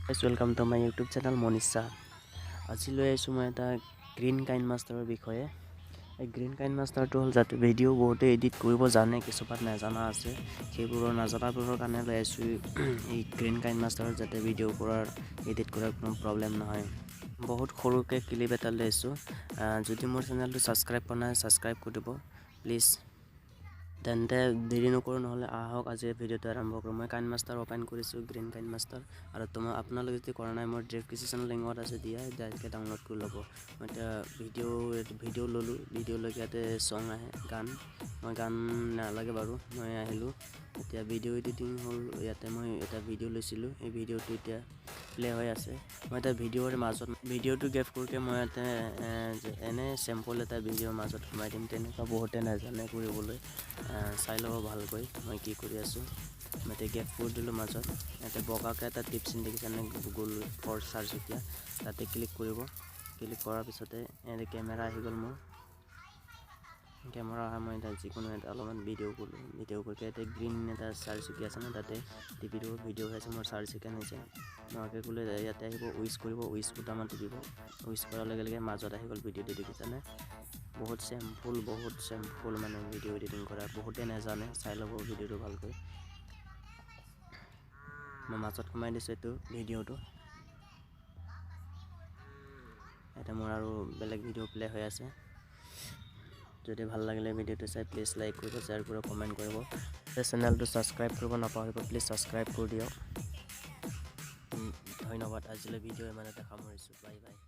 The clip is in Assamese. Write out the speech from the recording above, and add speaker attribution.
Speaker 1: Welcome to my YouTube channel Manisha. আজি লৈ আহিছোঁ মই এটা গ্ৰীণ কাইন মাষ্টাৰৰ বিষয়ে। এই গ্ৰীণ কাইন মাষ্টাৰটো হ'ল যাতে ভিডিঅ' বহুতে এডিট কৰিব জানে, কিছুমান নাজানা আছে, সেইবোৰৰ নাজানাবোৰৰ কাৰণে লৈ আহিছোঁ এই গ্ৰীণ কাইন মাষ্টাৰত, যাতে ভিডিঅ' কৰাৰ, এডিট কৰাৰ কোনো প্ৰব্লেম নহয়। বহুত সৰুকৈ ক্লিপ এটা লৈ আহিছোঁ। যদি মোৰ চেনেলটো ছাবস্ক্ৰাইব কৰা নাই, ছাবস্ক্ৰাইব কৰি দিব প্লিজ। তেন্তে দেৰি নকৰোঁ নহ'লে, আহক আজি ভিডিঅ'টো আৰম্ভ কৰোঁ। মই কাইন মাষ্টাৰ অ'পেন কৰিছোঁ, গ্ৰীণ কাইন মাষ্টাৰ। আৰু তোমাৰ আপোনালোকে যদি কৰা নাই, মোৰ ডেছক্ৰিপশ্যন লিংকত আছে দিয়া, ডাইৰেক্টকৈ ডাউনলোড কৰি ল'ব। মই এতিয়া ভিডিঅ' ল'লোঁ। ভিডিঅ' লৈ ইয়াতে চং আহে, গান। মই গান নালাগে বাৰু। মই আহিলোঁ, এতিয়া ভিডিঅ' এডিটিং হ'ল। ইয়াতে মই এটা ভিডিঅ' লৈছিলোঁ, এই ভিডিঅ'টো এতিয়া প্লে' হৈ আছে। মই এটা ভিডিঅ'ৰ মাজত ভিডিঅ'টো গেপ কৰোঁতে মই ইয়াতে এনে চেম্পল এটা ভিডিঅ'ৰ মাজত সোমাই দিম। তেনেকুৱা বহুতে নাজানে কৰিবলৈ, চাই ল'ব ভালকৈ মই কি কৰি আছোঁ। মই এতিয়া গেপ কৰি দিলোঁ মাজত। ইয়াতে বগাকৈ এটা টিপ চিন দেখিছেনে, গুগল ফৰ চাৰিচকীয়া, তাতে ক্লিক কৰিব। ক্লিক কৰাৰ পিছতে ইয়াতে কেমেৰা আহি গ'ল। মোৰ কেমেৰা অহা মই এতিয়া যিকোনো এটা অলপমান ভিডিঅ' কৰিলোঁ। ভিডিঅ' কৰি ইয়াতে গ্ৰীণ এটা চাৰিচকীয়া আছে ন, তাতে টিপি দিব। ভিডিঅ' হৈ আছে, মোৰ চাৰিচকীয়া নিছে। মই আগে গ'লে ইয়াতে আহিব, উইচ কৰিব, উইচ বুটামত টিপিব। উইচ কৰাৰ লগে লগে মাজত আহি গ'ল ভিডিঅ'টো, দেখিছেনে? বহুত চিম্পুল, বহুত চিম্পুল মানে ভিডিঅ' এডিটিং কৰা। বহুতে নাজানে, চাই ল'ব ভিডিঅ'টো ভালকৈ। মই মাজত সোমাই দিছোঁ এইটো ভিডিঅ'টো। ইয়াতে মোৰ আৰু বেলেগ ভিডিঅ' প্লে' হৈ আছে। যদি ভাল লাগিলে ভিডিঅ'টো চাই, প্লিজ লাইক কৰিব, শ্বেয়াৰ কৰিব, কমেণ্ট কৰিব। চেনেলটো ছাবস্ক্ৰাইব কৰিব নাপাহৰিব, প্লিজ ছাবস্ক্ৰাইব কৰি দিয়ক। ধন্যবাদ। আজিলৈ ভিডিঅ' ইমানতে সামৰিছোঁ। Bye bye.